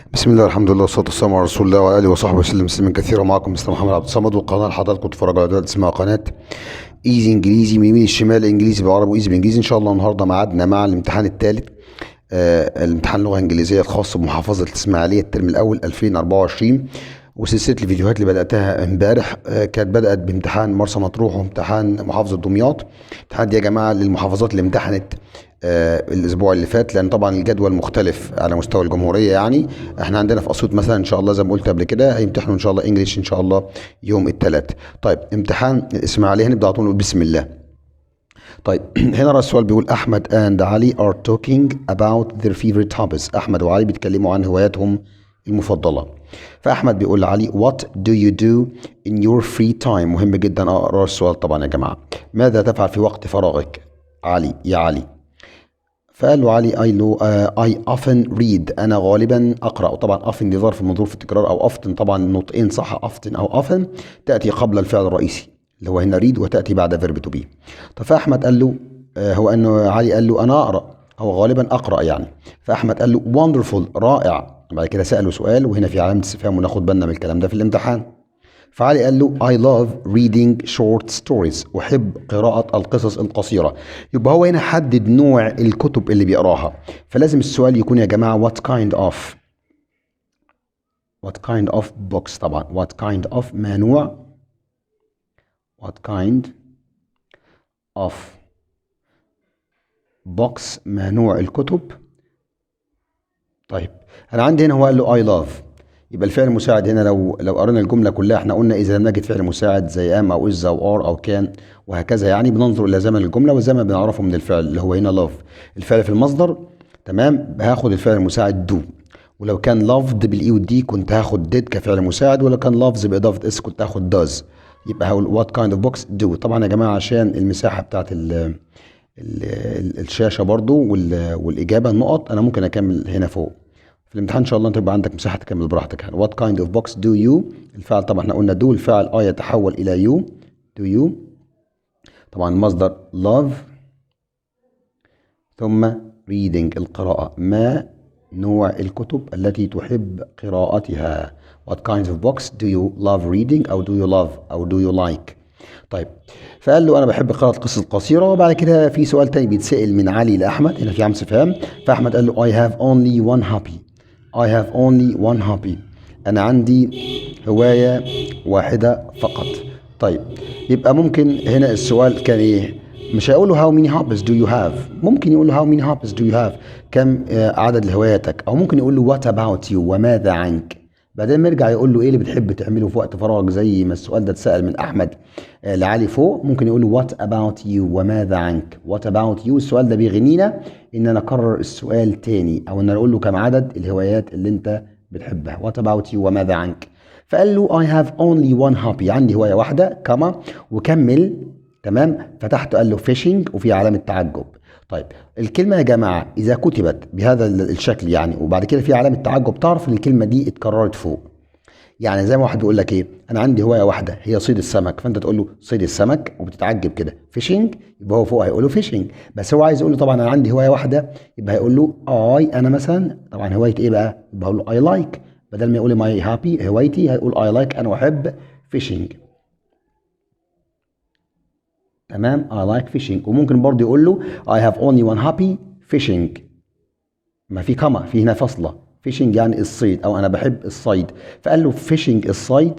بسم الله، الحمد لله، والصلاة والسلام على رسول الله وعلى آله وصحبه وسلم تسليما كثيرا. معكم مستر محمد عبد الصمد، والقناة اللي حضراتكم بتتفرجوا عليها دلوقتي اسمها قناة Easy انجليزي، من يمين الشمال، انجليزي بالعربي و easy بالانجليزي. ان شاء الله النهارده ميعادنا مع الامتحان الثالث، الامتحان اللغة الانجليزية الخاص بمحافظة الاسماعيلية الترم الاول 2024. وسلسلة الفيديوهات اللي بداتها امبارح كانت بدات بامتحان مرسى مطروح وامتحان محافظة دمياط. الامتحان دي يا جماعة للمحافظات اللي امتحنت الاسبوع اللي فات، لان طبعا الجدول مختلف على مستوى الجمهوريه. يعني احنا عندنا في اسيوط مثلا ان شاء الله زي ما قلت قبل كده هيمتحنوا ان شاء الله English ان شاء الله يوم الثلاث. طيب، امتحان الاسماعيلية هنبدا على طول، نقول بسم الله. طيب، هنا رأس السؤال بيقول أحمد and علي are talking about their favorite hobbies. أحمد وعلي بيتكلموا عن هواياتهم المفضلة. فأحمد بيقول لعلي: what do you do in your free time؟ مهم جدا أقرأ السؤال طبعا يا جماعة. ماذا تفعل في وقت فراغك علي، يا علي؟ فقال له علي: I often read، أنا غالبا أقرأ. وطبعا often دي ظرف من ظروف التكرار، أو often، طبعا النطقين صح، often أو often، تأتي قبل الفعل الرئيسي اللي هو هنا read وتأتي بعد verb to be. طب فأحمد قال له هو أنه علي قال له أنا أقرأ، هو غالبا أقرأ يعني. فأحمد قال له: wonderful، رائع. بعد كده سأله سؤال، وهنا في علامة استفهام، وناخد بالنا من الكلام ده في الامتحان. فعلي قال له: I love reading short stories، أحب قراءة القصص القصيرة. يبقى هو هنا حدد نوع الكتب اللي بيقراها، فلازم السؤال يكون يا جماعة what kind of، what kind of books. طبعا what kind of، ما نوع، what kind of books، ما نوع الكتب. طيب، انا عندي هنا هو قال له I love، يبقى الفعل المساعد هنا لو قرينا الجملة كلها، احنا قلنا اذا لم نجد فعل مساعد زي am او is او are او can وهكذا، يعني بننظر الى زمن الجمله، والزمن بنعرفه من الفعل اللي هو هنا love، الفعل في المصدر. تمام، هاخد الفعل المساعد do، ولو كان loved بال e وال d كنت هاخد did كفعل مساعد، ولو كان loves باضافة s كنت هاخد does. يبقى هقول what kind of books do. طبعا يا جماعة عشان المساحة بتاعت ال ال ال الشاشة برضو والاجابة النقط، انا ممكن اكمل هنا فوق. في الامتحان ان شاء الله انت يبقى عندك مساحة تكمل براحتك يعني. what kind of books do you، الفاعل طبعا احنا قلنا do، الفاعل I يتحول الى you، do you، طبعا المصدر love، ثم reading القراءة. ما نوع الكتب التي تحب قراءتها؟ what kinds of books do you love reading أو do you love أو do you like؟ طيب، فقال له أنا بحب قراءة القصص القصيرة. وبعد كده في سؤال تاني بيتسأل من علي لأحمد، هنا في علامة استفهام. فأحمد قال له: I have only one hobby، I have only one hobby، أنا عندي هواية واحدة فقط. طيب، يبقى ممكن هنا السؤال كان إيه؟ مش هيقول له how many hobbies do you have، ممكن يقول له how many hobbies do you have، كم عدد هواياتك، او ممكن يقول له what about you، وماذا عنك. بعدين يرجع يقول له ايه اللي بتحب تعمله في وقت فراغك، زي ما السؤال ده اتسأل من احمد لعلي فوق. ممكن يقول له what about you، وماذا عنك، what about you. السؤال ده بيغنينا ان انا اكرر السؤال تاني، او ان انا اقول له كم عدد الهوايات اللي انت بتحبها، what about you، وماذا عنك. فقال له: I have only one hobby، عندي هواية واحدة، comma، وكمل. تمام، فتحت قال له fishing وفي علامة تعجب. طيب، الكلمة يا جماعة إذا كتبت بهذا الشكل يعني وبعد كده في علامة تعجب، تعرف إن الكلمة دي اتكررت فوق. يعني زي ما واحد بيقول لك ايه: انا عندي هواية واحدة هي صيد السمك، فانت تقول له صيد السمك وبتتعجب كده، fishing، يبقى هو فوق هيقول له fishing، بس هو عايز يقول له طبعا انا عندي هواية واحده، يبقى هيقول له I، انا مثلا طبعا هواية ايه بقى؟ يبقى هقول له I like، بدل ما يقول my hobby هوايتي هيقول I like، انا احب fishing. تمام، I like fishing. وممكن برضه يقول له I have only one hobby fishing، ما في comma، في هنا فاصلة، fishing يعني الصيد او انا بحب الصيد. فقال له fishing الصيد،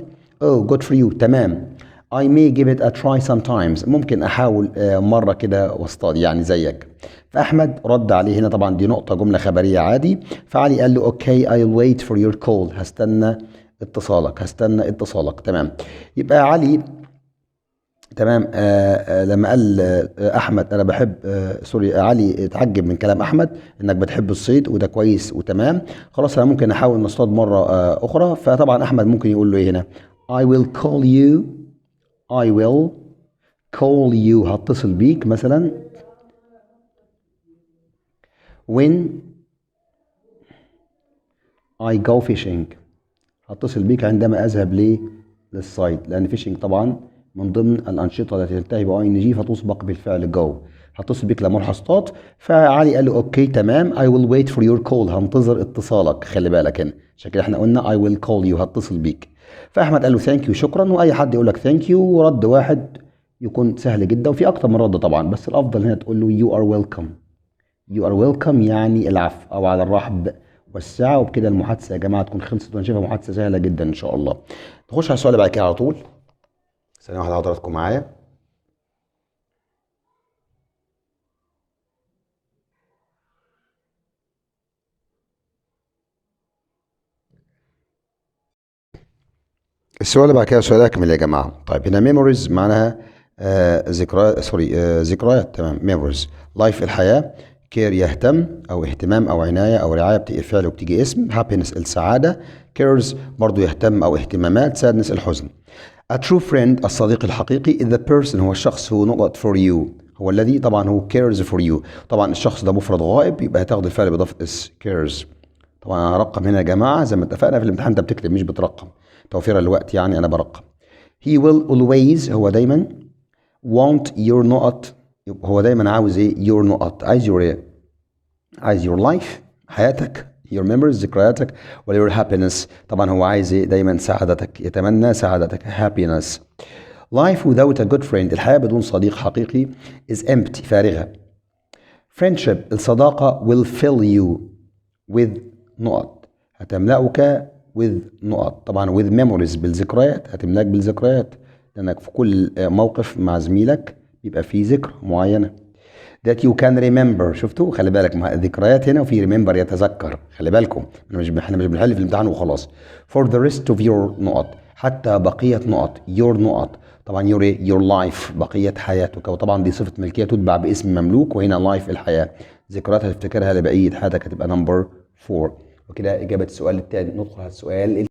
oh good for you، تمام، I may give it a try sometimes، ممكن احاول مرة كده واصطاد يعني زيك. فاحمد رد عليه هنا، طبعا دي نقطة، جملة خبرية عادي. فعلي قال له: okay، I'll wait for your call، هستنى اتصالك، هستنى اتصالك. تمام، يبقى علي تمام لما قال احمد انا بحب sorry، علي اتعجب من كلام احمد انك بتحب الصيد وده كويس وتمام، خلاص انا ممكن احاول نصطاد مرة اخرى. فطبعا احمد ممكن يقول له ايه هنا؟ I will call you، I will call you، هتصل بيك مثلا when I go fishing، هتصل بيك عندما اذهب ليه؟ للصيد، لان fishing طبعا من ضمن الأنشطة التي تنتهي ب ing فتسبق بالفعل go. هتصل بيك عندما أذهب للصيد. هتصل بيك لما اروح اصطاد. فعلي قال له okay تمام، I will wait for your call، هنتظر اتصالك. خلي بالك هنا عشان كده احنا قلنا I will call you، هتصل بيك. فاحمد قال له thank you، شكرا. واي حد يقول لك thank you ورد واحد يكون سهل جدا، وفي اكتر من رد طبعا، بس الافضل هنا تقول له you are welcome. you are welcome يعني العفو او على الرحب والسعه. وبكده المحادثة يا جماعة تكون خلصت، وانا شايفها محادثة سهلة جدا ان شاء الله. نخش على السؤال اللي بعد كده على طول. ثانية واحدة حضراتكم معايا. السؤال اللي بعد كده سؤال اكمل يا جماعة. طيب هنا memories معناها ذكريات، sorry، ذكريات، تمام. memories. life الحياة، care يهتم او اهتمام او عناية او رعاية، بتيجي فعل وبتيجي اسم. happiness السعادة، cares برضو يهتم او اهتمامات، sadness الحزن. A true friend الصديق الحقيقي is the person هو الشخص who نقط for you، هو الذي طبعا هو cares for you. طبعا الشخص ده مفرد غائب، يبقى هتاخد الفعل باضافة s، cares. طبعا انا هرقم هنا يا جماعة زي ما اتفقنا في الامتحان، انت بتكتب مش بترقم، توفيرا للوقت يعني انا برقم. He will always هو دايما want your نقط، هو دايما عاوز ايه؟ your نقط، عايز your ايه؟ عايز your life حياتك، your memories ذكرياتك، ولا your happiness؟ طبعا هو عايز ايه؟ دايما سعادتك، يتمنى سعادتك، happiness. Life without a good friend الحياة بدون صديق حقيقي is empty فارغة. Friendship الصداقة will fill you with نقط، هتملأك with نقط، طبعا with memories بالذكريات، هتملأك بالذكريات، لأنك في كل موقف مع زميلك بيبقى فيه ذكرى معينة. that you can remember، شفتوا؟ خلي بالك مع ذكريات هنا وفي remember يتذكر، خلي بالكم احنا مش بنحل في الامتحان وخلاص. for the rest of your نقط، حتى بقية نقط، your نقط، طبعا your ايه؟ your life بقية حياتك، وطبعا دي صفة ملكية تتبع باسم مملوك، وهنا life الحياة، ذكريات هتفتكرها لبقية حياتك، هتبقى number 4. وكده إجابة السؤال التاني. ندخل على السؤال،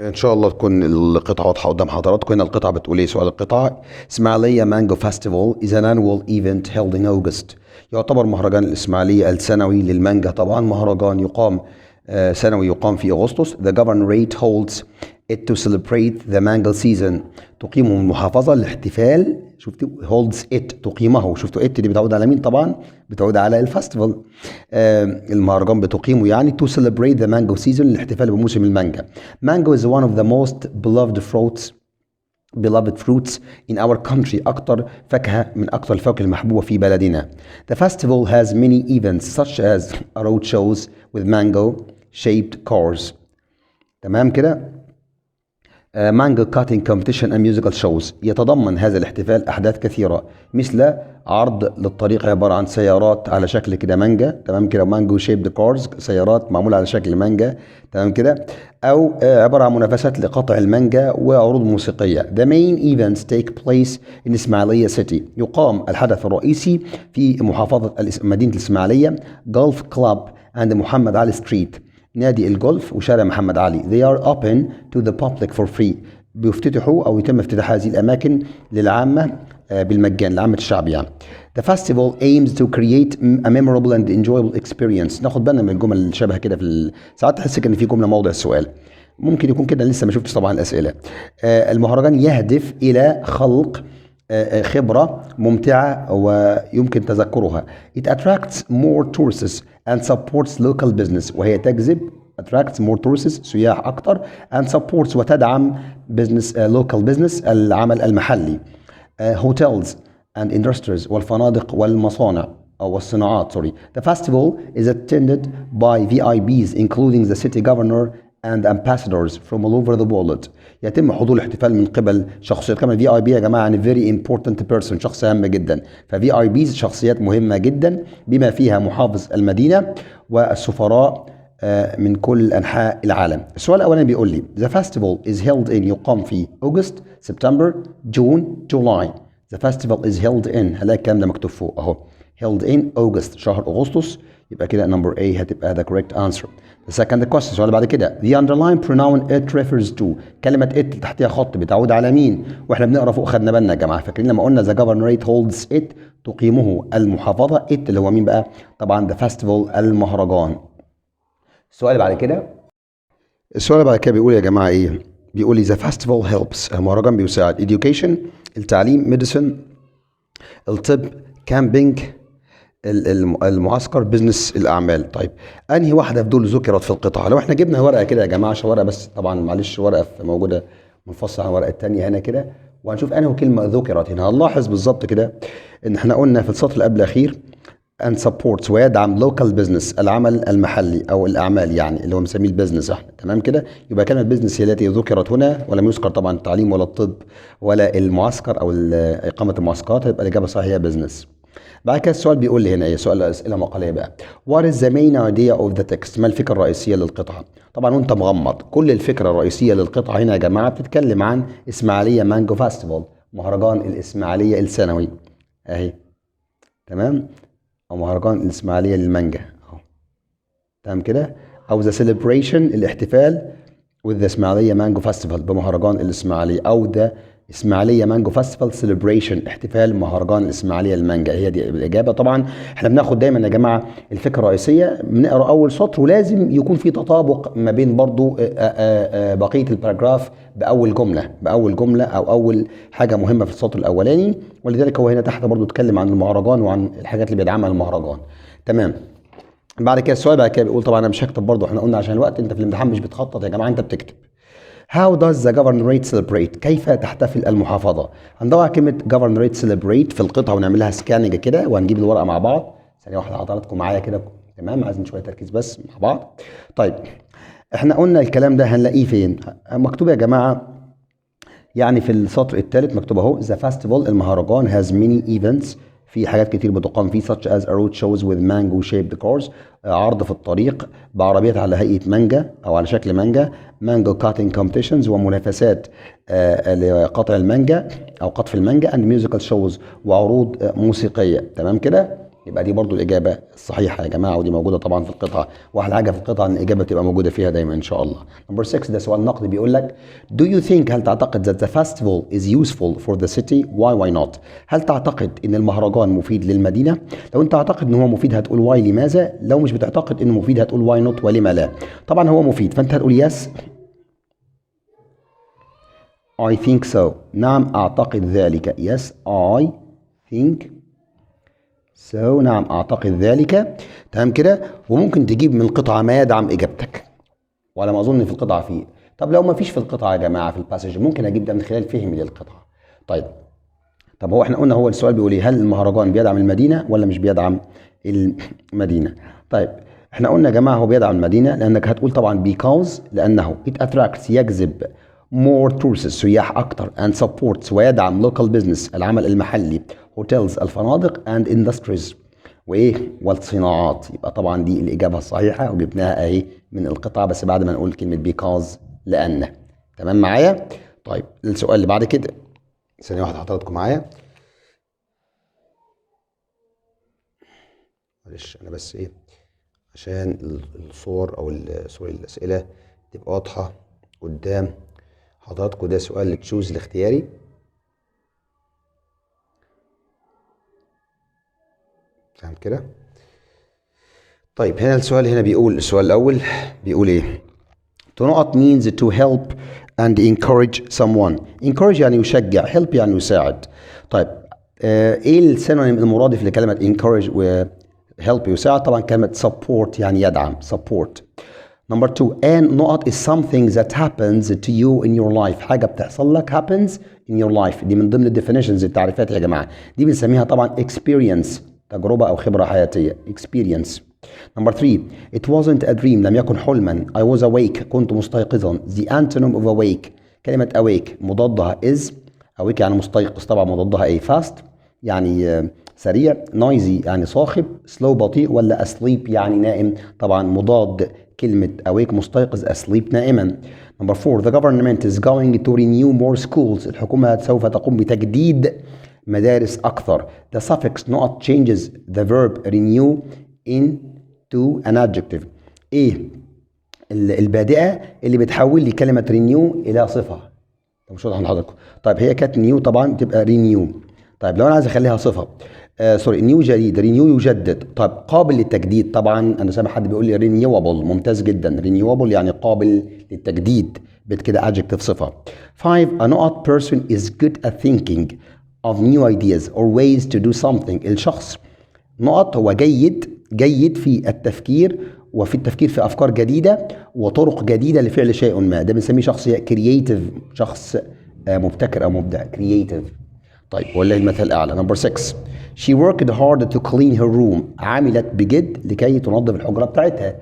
ان شاء الله تكون القطعة واضحة قدام حضراتكم. هنا القطعة بتقول ايه؟ سؤال القطعة: Ismailia Mango Festival is an annual event held in August. يعتبر مهرجان الاسماعيلية السنوي للمانجا طبعا مهرجان يقام سنوي يقام في اغسطس. The governorate holds it to celebrate the mango season. تقيمه المحافظة للاحتفال، شفتوا holds it تقيمه، شفتوا it دي بتعود على مين؟ طبعا بتعود على ال festival، المهرجان بتقيمه يعني to celebrate the mango season للاحتفال بموسم المانجا. Mango is one of the most beloved fruits in our country، أكتر فاكهة من أكتر الفواكه المحبوبة في بلدنا. The festival has many events such as road shows with mango shaped cars. تمام كده؟ mango cutting competition and musical shows. يتضمن هذا الاحتفال احداث كثيرة مثل عرض للطريق عبارة عن سيارات على شكل كده مانجا، تمام كده، mango shaped cars، سيارات معمولة على شكل مانجا، تمام كده، او عبارة عن منافسات لقطع المانجا وعروض موسيقية. The main events take place in Ismailia City. يقام الحدث الرئيسي في محافظة مدينة الاسماعيلية، Golf Club and محمد علي Street، نادي الجولف وشارع محمد علي. They are open to the public for free. بيفتتحوا او يتم افتتاح هذه الاماكن للعامة بالمجان، لعامة الشعب يعني. The festival aims to create a memorable and enjoyable experience. ناخد بالنا من الجمل اللي شبه كده في ساعات تحس ان في جملة موضع السؤال، ممكن يكون كده، لسه ما شفتش طبعا الاسئلة. المهرجان يهدف الى خلق خبرة ممتعة ويمكن تذكرها. It attracts more tourists and supports local business. وهي تجذب attracts more tourists سياح أكتر، and supports وتدعم business، local business العمل المحلي، hotels and industries والفنادق والمصانع أو الصناعات، sorry. The festival is attended by VIPs including the city governor and ambassadors from all over the world. يتم حضور الاحتفال من قبل شخصيات، كمان VIP يا جماعة يعني very important person، شخص هام جدا، ف VIPs شخصيات مهمة جدا بما فيها محافظ المدينة والسفراء من كل انحاء العالم. السؤال الاولاني بيقول لي The festival is held in، يقام في August، September، June، July. The festival is held in، هلاقي الكلام ده مكتوب فوق اهو، held in August شهر اغسطس، يبقى كده number A هتبقى the correct answer. The second question، السؤال اللي بعد كده: The underlined pronoun it refers to، كلمة it تحتها خط بتعود على مين؟ واحنا بنقرا فوق خدنا بالنا يا جماعة، فاكرين لما قلنا the governorate holds it تقيمه المحافظة، it اللي هو مين بقى؟ طبعا the festival المهرجان. السؤال اللي بعد كده، السؤال اللي بعد كده بيقول يا جماعة ايه؟ بيقول لي the festival helps المهرجان بيساعد education التعليم، medicine الطب، camping المعسكر، business الاعمال. طيب انهي واحدة في دول ذكرت في القطعه؟ لو احنا جبنا ورقة كده يا جماعه، عشان ورقة بس طبعا معلش، ورقة موجودة منفصلة عن الورقة الثانية هنا كده، وهنشوف انهي كلمة ذكرت هنا. هنلاحظ بالظبط كده ان احنا قلنا في السطر اللي قبل الاخير and supports ويدعم local business العمل المحلي او الاعمال، يعني اللي هو مسميه ال business احنا، تمام كده. يبقى كلمة business هي التي ذكرت هنا، ولم يذكر طبعا التعليم ولا الطب ولا المعسكر او اقامه المعسكرات. هيبقى الاجابة الصحيحة هي business. بعد كده السؤال بيقول لي هنا ايه؟ سؤال اسئلة مقاليه بقى. What is the main idea of the text؟ ما الفكرة الرئيسية للقطعه؟ طبعا وانت مغمض، كل الفكرة الرئيسية للقطعه هنا يا جماعة بتتكلم عن اسماعيليه mango festival، مهرجان الاسماعيلية السنوي اهي، تمام، او مهرجان الاسماعيلية للمانجا اهو، تمام كده، او the celebration الاحتفال with the اسماعيليه mango festival بمهرجان الاسماعيليه، او the اسماعيليه mango festival celebration احتفال مهرجان الاسماعيلية للمانجا. هي دي الاجابة. طبعا احنا بناخد دايما يا جماعة الفكرة الرئيسيه، بنقرا اول سطر، ولازم يكون في تطابق ما بين برضو بقية ال paragraph باول جمله او اول حاجة مهمة في السطر الاولاني. ولذلك هو هنا تحت برضو اتكلم عن المهرجان وعن الحاجات اللي بيدعمها المهرجان، تمام. بعد كده السؤال بعد كده بيقول، طبعا انا مش هكتب برضو، احنا قلنا عشان الوقت، انت في الامتحان مش بتخطط يا جماعه، انت بتكتب. How does the governorate celebrate؟ كيف تحتفل المحافظة؟ هندور على كلمة governorate celebrate في القطعة ونعمل لها scanning كده، وهنجيب الورقة مع بعض. ثانية واحدة حضراتكم معايا كده، تمام، عايزين شوية تركيز بس مع بعض. طيب احنا قلنا الكلام ده هنلاقيه فين؟ مكتوب يا جماعة يعني في السطر الثالث، مكتوب اهو the festival المهرجان has many events، في حاجات كتير بتقام فيه، such as a road shows with mango shaped cars، عرض في الطريق بعربيات على هيئة مانجا أو على شكل مانجا، mango cutting competitions ومنافسات لقطع المانجا أو قطف المانجا، and musical shows وعروض موسيقية، تمام كده. يبقى دي برضو الإجابة الصحيحة يا جماعة، ودي موجودة طبعا في القطعة، وأحلى حاجة في القطعة إن الإجابة تبقى موجودة فيها دايما إن شاء الله. number 6 ده سؤال نقد، بيقول لك do you think هل تعتقد that the festival is useful for the city، why why not؟ هل تعتقد إن المهرجان مفيد للمدينة؟ لو أنت تعتقد إن هو مفيد هتقول why لماذا، لو مش بتعتقد إنه مفيد هتقول why not ولما لا. طبعا هو مفيد، فأنت هتقول yes I think so، نعم أعتقد ذلك، yes I think so، نعم أعتقد ذلك، تمام كده. وممكن تجيب من القطعة ما يدعم إجابتك، وعلى ما أظن في القطعة فيه. طب لو ما فيش في القطعة يا جماعة في ال passage، ممكن أجيب ده من خلال فهمي للقطعة. طيب طب هو احنا قلنا هو السؤال بيقول ايه؟ هل المهرجان بيدعم المدينة ولا مش بيدعم المدينة؟ طيب احنا قلنا يا جماعة هو بيدعم المدينة، لأنك هتقول طبعا because لأنه it attracts يجذب more tourists سياح أكتر، and supports ويدعم local business العمل المحلي، hotels الفنادق، and industries وايه؟ والصناعات. يبقى طبعا دي الإجابة الصحيحة، وجبناها اهي من القطعة، بس بعد ما نقول كلمة because لأن. تمام معايا؟ طيب السؤال اللي بعد كده، ثانية واحدة حضراتكم معايا، معلش أنا بس إيه عشان الصور أو sorry الأسئلة تبقى واضحة قدام حضراتكم. ده سؤال choose الاختياري. فاهم كده؟ طيب هنا السؤال هنا بيقول، السؤال الأول بيقول إيه؟ To not means to help and encourage someone. Encourage يعني يشجع، help يعني يساعد. طيب ايه ال synonym المرادف لكلمة encourage و help يساعد؟ طبعا كلمة support يعني يدعم، support. Number 2، an نقط is something that happens to you in your life. حاجة بتحصل لك happens in your life. دي من ضمن ال definitions التعريفات يا جماعة. دي بنسميها طبعا experience، تجربة أو خبرة حياتية، experience. Number 3، it wasn't a dream، لم يكن حلما. I was awake، كنت مستيقظا. The antonym of awake، كلمة awake مضادها is awake يعني مستيقظ، طبعا مضادها ايه؟ fast يعني سريع، noisy يعني صاخب، slow بطيء، ولا asleep يعني نائم. طبعا مضاد كلمة awake مستيقظ، asleep نائما. Number 4، the government is going to renew more schools. الحكومة سوف تقوم بتجديد مدارس أكثر. The suffix not changes the verb renew into an adjective. إيه البادئة اللي بتحول لي كلمة renew إلى صفة؟ طب مش واضح لحضراتكم. طيب هي كانت new طبعا تبقى renew. طيب لو أنا عايز أخليها صفة، sorry new جديد، renew يجدد. طيب قابل للتجديد، طبعا أنا سامع حد بيقول لي renewable، ممتاز جدا. renewable يعني قابل للتجديد، بت كده adjective صفة. 5، a not person is good at thinking. of new ideas or ways to do something. الشخص نقط هو جيد، جيد في التفكير وفي التفكير في افكار جديدة وطرق جديدة لفعل شيء ما. ده بنسميه شخص creative، شخص مبتكر او مبدع، creative. طيب، ولله المثل الاعلى. number 6، she worked hard to clean her room. عملت بجد لكي تنظف الحجرة بتاعتها.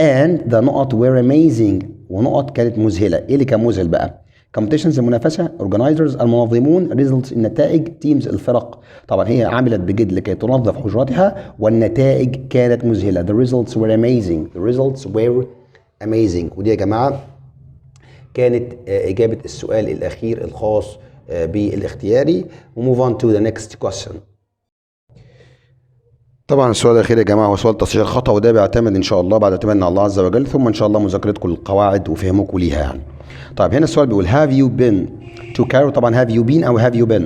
and the نقط were amazing. ونقط كانت مذهله. ايه اللي كان مذهل بقى؟ competitions المنافسه، organizers المنظمون، results النتائج، teams الفرق. طبعا هي عملت بجد لكي تنظف حجرتها والنتائج كانت مذهله. the results were amazing، the results were amazing. ودي يا جماعة كانت اجابه السؤال الاخير الخاص بالاختياري. و move on to the next question. طبعا السؤال الاخير يا جماعة هو سؤال تصحيح الخطا، وده بيعتمد ان شاء الله بعد اعتمادنا على الله عز وجل، ثم ان شاء الله مذاكرتكم للقواعد وفهمكم ليها يعني. طيب، هنا السؤال بيقول have you been to Cairo؟ طبعا have you been او have you been،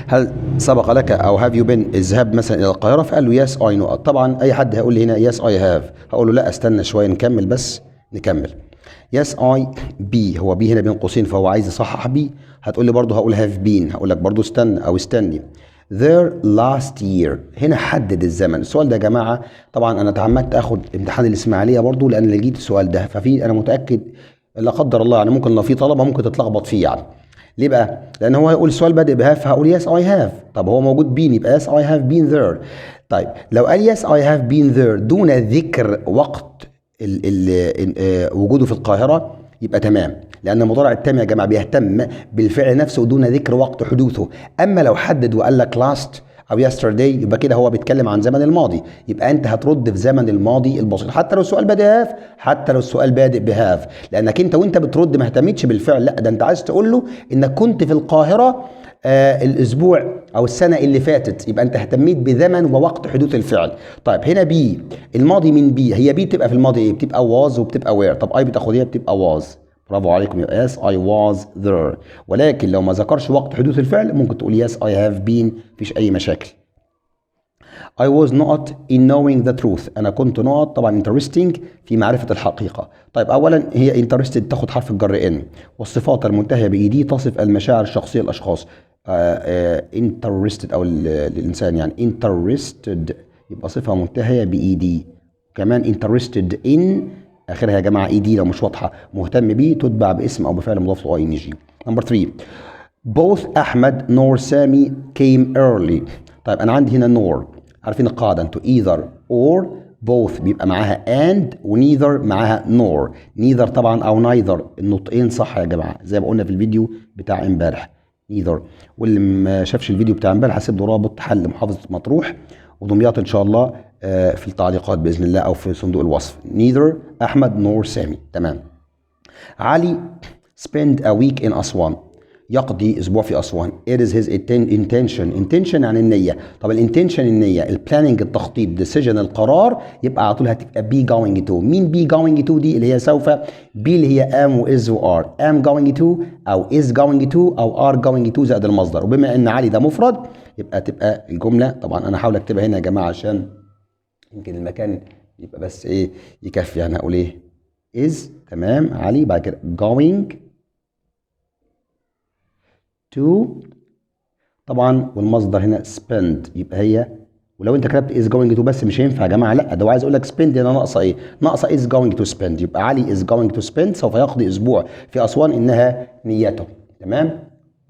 هل سبق لك او have you been الذهاب مثلا الى القاهره؟ فقال له yes I نقط. طبعا اي حد هيقول لي هنا yes I have، هقول له لا، استنى شويه، نكمل بس، نكمل. yes I be، هو be هنا بين قوسين فهو عايز يصحح be. هتقول لي برضه هقول have been، هقول لك برضه استنى او استني. there last year، هنا حدد الزمن. السؤال ده يا جماعة طبعا انا تعمدت اخد امتحان الاسماعيلية برضو لان لقيت السؤال ده، ففي انا متاكد لا قدر الله يعني ممكن لو في طلبه ممكن تتلخبط فيه. يعني ليه بقى؟ لان هو هيقول السؤال بادئ ب have، فهقول yes I have. طب هو موجود been، يبقى yes I have been there. طيب، لو قال yes I have been there دون ذكر وقت ال ال وجوده في القاهرة يبقى تمام، لان المضارع التام يا جماعة بيهتم بالفعل نفسه دون ذكر وقت حدوثه. اما لو حدد وقال لك last او yesterday يبقى كده هو بيتكلم عن زمن الماضي، يبقى انت هترد في زمن الماضي البسيط حتى لو السؤال بادئ have، حتى لو السؤال بادئ ب have، لانك انت وانت بترد ما اهتمتش بالفعل، لا ده انت عايز تقول له انك كنت في القاهرة الاسبوع او السنة اللي فاتت، يبقى انت اهتميت بزمن ووقت حدوث الفعل. طيب، هنا be، الماضي من be، هي be بتبقى في الماضي ايه؟ بتبقى was وبتبقى were. طب I بتاخد ايه؟ بتبقى was. برافو عليكم. yes I was there. ولكن لو ما ذكرش وقت حدوث الفعل ممكن تقول yes I have been، مفيش اي مشاكل. I was نقط in knowing the truth. أنا كنت نقط طبعا interesting في معرفة الحقيقة. طيب، أولا هي interested تاخد حرف الجر in، والصفات المنتهية ب ed تصف المشاعر الشخصية للأشخاص. Interested أو الإنسان يعني interested يبقى صفة منتهية ب ed. كمان interested in آخرها يا جماعة ed لو مش واضحة، مهتم بيه، تتبع باسم أو بفعل مضاف له ing. number 3، both أحمد nor سامي came early. طيب، أنا عندي هنا nor، عارفين القاعدة انتوا، either or both بيبقى معاها and و neither معاها nor. neither طبعا او neither النطقين صح يا جماعة، زي ما قلنا في الفيديو بتاع امبارح neither. واللي ما شافش الفيديو بتاع امبارح هسيب له رابط حل محافظة مطروح ودمياط ان شاء الله في التعليقات باذن الله او في صندوق الوصف. neither احمد nor سامي، تمام. علي spend a week in أسوان، يقضي اسبوع في اسوان. it is his intention. intention يعني النيه. طب ال intention النيه، ال planning التخطيط، decision القرار، يبقى على طول هتبقى be going to. مين be going to دي؟ اللي هي سوف. be اللي هي am و is و are، am going to او is going to او are going to زائد المصدر. وبما ان علي ده مفرد يبقى تبقى الجمله، طبعا انا هحاول اكتبها هنا يا جماعة عشان يمكن المكان يبقى بس ايه يكفي، يعني هقول ايه؟ is، تمام، علي بعد كده going to طبعا والمصدر هنا spend. يبقى هي ولو انت كتبت is going to بس مش هينفع يا جماعه، لا ده هو عايز اقول لك spend، هنا ناقصه ايه؟ ناقصه is going to spend. يبقى علي is going to spend، سوف يقضي اسبوع في اسوان، انها نيته. تمام،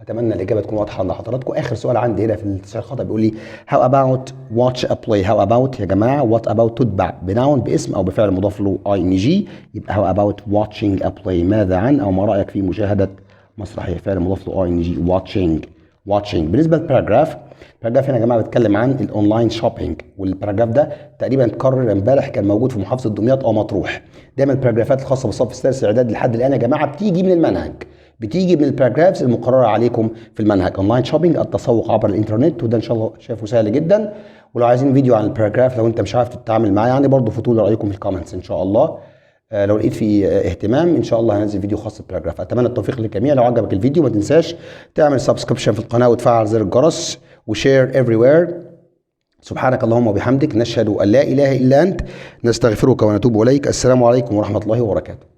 اتمنى الاجابة تكون واضحة عند حضراتكم. اخر سؤال عندي هنا في التصحيح الخطا بيقول لي how about watch a play؟ how about يا جماعه، what about تتبع ب noun، باسم او بفعل مضاف له ing. يبقى how about watching a play؟ ماذا عن او ما رايك في مشاهده مسرحيه؟ فعل مضاف له ing، watching، watching. بالنسبة لل paragraph، ال paragraph هنا يا جماعة بيتكلم عن ال online shopping، وال paragraph ده تقريبا اتكرر امبارح، كان موجود في محافظة دمياط او مطروح. دايما ال paragraphات الخاصة بالصف الثالث الاعدادي لحد الان يا جماعة بتيجي من المنهج، بتيجي من ال paragraphs المقررة عليكم في المنهج. online shopping، التسوق عبر الانترنت، وده ان شاء الله شايفه سهل جدا. ولو عايزين فيديو عن ال paragraph لو انت مش عارف تتعامل معاه يعني برضه فاتوا رايكم في ال comments ان شاء الله. لو لقيت في اهتمام ان شاء الله هنزل فيديو خاص بال paragraph. اتمنى التوفيق للجميع. لو عجبك الفيديو ما تنساش تعمل subscription في القناة وتفعل زر الجرس و share everywhere. سبحانك اللهم وبحمدك، نشهد ان لا اله الا انت، نستغفرك ونتوب اليك. السلام عليكم ورحمة الله وبركاته.